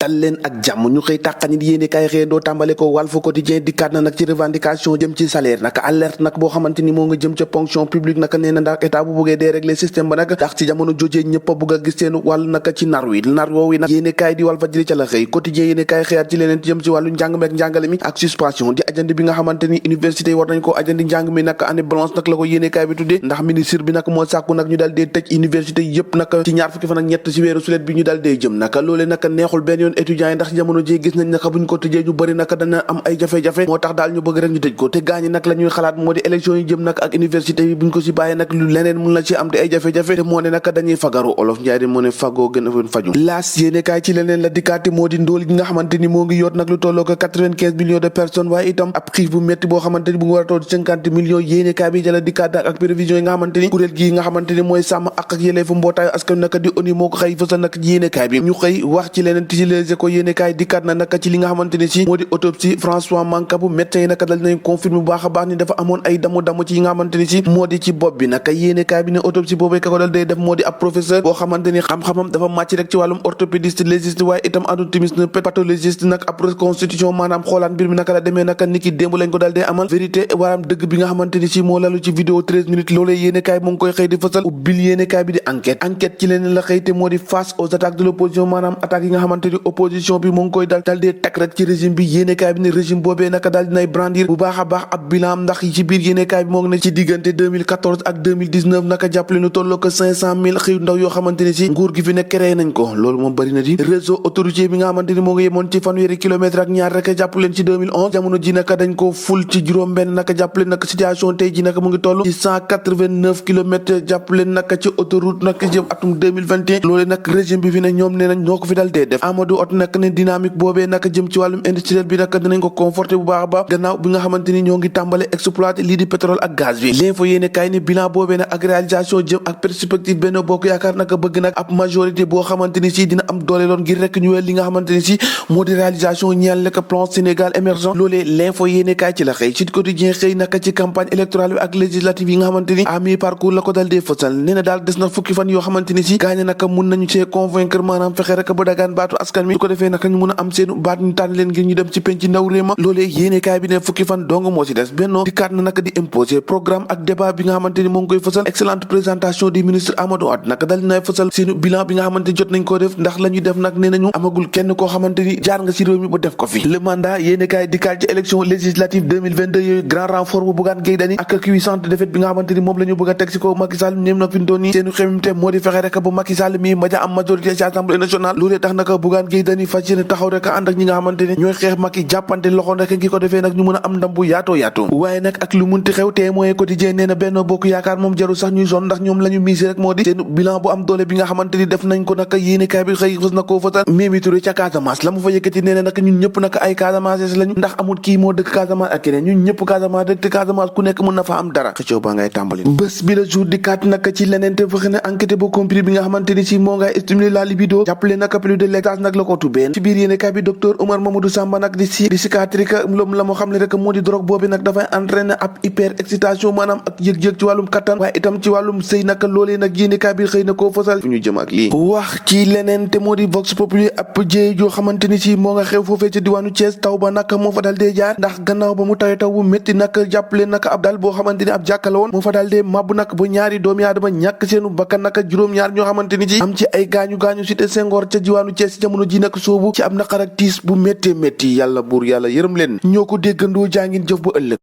dal leen ak jàmm ñu xëy tàqanit yéene kaay xëy doo tàmbale ko Walf Quotidien dikkaat na nag ci revendication jëm ci salaire nag alerte nag boo xamante ni moo nga jëm ca fonction publique nag nee na ndax état bu bëggee dérégler système ba nag ndax ci jamono jojee ñëpp a bëgg a gis seen wàll nag ci nar woowi nag yéene kaay di Walfadjri ca la xëy Quotidien yéene kaay xëyaat ci leneen jëm ci wàllu njàng meek njàngale mi ak suspension di ajandi bi nga xamante ni université yi war nañ ko ajandi njàng mi nag année blanche nag la ko yéene kaay bi tuddee ndax ministre bi nag moo sàkku nag ñu dal dee tëj université yëpp nag ci ñaar fukki fan ak ñett ci weeru sulet bi ñu dal dee jëm nag loolee nag neexul benn yoon étudiants yi ndax jamono ji gis nañ naka buñ ko tëjee ñu bëri naka dana am ay jafe-jafe moo tax daal ñu bëgg rek ñu tëj ko te gaañi nag la ñuy xalaat moo di élection yi jëm nag ak université bi buñ ko si bàyyee nag lu leneen mun la ci am te ay jafe-jafe te moo ne naka dañuy fagaru olof njaay di moo ne fagoo gën a faju laas yéene kaay ci leneen la dikkaati moo di ndóol gi nga xamante ni moo ngi yoot nag lu tolloo ko 95 millions de personnes waaye itam ab xiif bu métti boo xamante ni bu ngi war a toll 50 millions yéene kaay bi jëla dikkaat nag ak prévision yi nga xamante ni kuréel gi nga xamante ni mooy sàmm ak yelleefu mbootaayu askan naka di ONU moo ko xëy fësal nag yéene kaay bi ñu xëy wax ci leneen ci Les Échos yéene kaay dikkaat na naka ci li nga xamante ni si moo di autopsie François Mancabou médecin yi naka dal nañ confirme bu baax a baax ni dafa amoon ay damu ci yi nga xamante ni si moo di ci bopp bi naka yéene kaay bi ne autopsie boobee ka ko dal day def moo di ab professeur boo xamante ni xam-xamam dafa màcc rek ci wàllum orthopédiste légiste waaye itam anatomiste pathologiste nag ab reconstitution maanaam xoolaan mbir mi naka la demee naka niki démb lañ ko dal dee amal vérité waram dëgg bi nga xamante ni si moo lalu ci vidéo 13 minutes loolee yéene kaay mu ngi koy xëy di fësal ubbil yéene kaay bi di enquête ci leneen la xëy te moo di face aux attaques de l'opposition maanaam attaques yi nga xamante ni opposition bi mu ngi koy dal dee teg rek ci régime bi yéene kaay bi ne régime boobee naka daal dinay brandir bu baax a baax ab bilan ndax ci biir yéene kaay bi moo ngi ne ci diggante 2014 ak 2019 naka jàppale nu tolloo ko 500 000 xëyu ndaw yoo xamante ni si nguur gi fi ne créé nañ ko loolu moom bëri na di réseau autoroutier bi nga xamante ni moo ngi yemoon ci fanweeri kilomètre ak ñaar rek jàppaleen ci 2011 jamono ji naka dañ ko ful ci juróom benn naka jàppaleen naka situation tey ji naka mu ngi toll ci 189 kilomètres jàppaleen naka ci autoroute naka jëm atum 2021 loolu nag régime bi fi ne ñoom nee nañ ñoo ko fi dal dee def Amadou Hott nag ne dynamique boobee naka jëm ci wàllum industriel bi naka dinañ ko conforté bu baax a baax gannaaw bi nga xamante ni ñoo ngi tàmbale exploité lii di pétrole ak gaz bi l'info yéene kaay ni bilan boobee nag ak réalisation jëm ak perspective Benno Bokk Yaakaar naka bëgg nag ab majorité boo xamante ni si dina am doole loon ngir rek ñu wel li nga xamante ni si moo di réalisation ñeel lekk plan Sénégal émergent loolee l'info yéene kaay ci la xëy Sud Quotidien xëy naka ci campagne électorale bi ak législative yi nga xamante ni à mi-parcours la ko dal dee fësal nee na daal des na fukki fan yoo xamante ni si gaañe naka mun nañu see convaincre maanaam fexe rek ba dagaan baatu askan mi su ko defee naka ñu mun a am seen baat ñu tànn leen ngir ñu dem ci penc ndaw réew ma loolee yéene kaay bi ne fukki fan dong moo ci des Benno dikkaat na naka di imposer programme ak débat bi nga xamante ni moo ngi koy fësal excellente présentation du ministre Amadou Hott naka dal dina fësal seenu bilan bi nga xamante ni jot nañ koo def ndax la ñuy def nag nee nañu amagul kenn koo xamante ni jaar nga ci réew mi ba def ko fi le mandat yéene kaay dikkaat ci élection législative 2022 yooyu grand renfort bu Bougane Gueye Dany ak cuisante défaite bi nga xamante ni moom la ñu bëgg a teg ci kaw Macky Sall ñoom na fintoon ni seenu xemimte moo di fexe rek bu Macky Sall mi maja am majorité ci assemblée nationale loolee tax naka Bougane Gueye Dany fas yéene taxaw rek ànd ak ñi nga xamante ni ñooy xeex Macky jàppante loxoon rek ngi ko defee nag ñu mën a am ndam bu yaatoo yaatoo waaye nag ak lu munti xew te mooy quotidien nee na Benno Bokk Yaakaar moom jarul sax ñuy sonn ndax ñoom la ñu misé rek moo di seen bilan bu am doole bi nga xamante ni def nañ ko naka yéene kaay bi xëy fës na koo fësal Mimi Touré ca Casamance la mu fa yëkkati nee na nag ñun ñëpp naka ay Casamance lañu ndax amul kii moo dëkk Casamance ak keneen ñun ñëpp Casamance rek te Casamance ku nekk mën na fa am dara xëccoo ba ngay tàmbali bés bi la jour di kat naka ci leneen te fexe ne enquête bu compris bi nga xamante ni si moo ngay stimuler la libido jàppale naka plus de l'étage nag la ko tubbeen ci biir yéene kaay bi docteur Omar Mamadou Samba nag di psychiatrique loolu la moo xam ne rek moo di drogue boobu nag dafay entraîner ab hyper excitation maanaam ak yëg-yëg ci wàllum kattan waaye itam ci wàllum sëy naka loolee nag yéene kaay bi xëy na koo fësal fu ñu jëm ak lii wax ci leneen te moo di vox populi ab jéey joo xamante ni si moo nga xew foofee ci diwaanu Thiès taw ba nag moo fa dal dee jaar ndax gannaaw ba mu tawee taw bu métti nag jàppale nag ab dal boo xamante ni ab jàkka la woon moo fa dal dee mabbu nag ba ñaari doomi aadama ñàkk seenu bakkan nag juróom-ñaar ñoo xamante ni ci am ci ay gaañu-gaañu cité Senghor ca diwaanu Thiès jamono ji nag soobu ci ab naqar ak tiis bu méttee métti yàlla buur yàlla yërëm leen ñoo ko déggandoo jàngin jëf bu ëllëg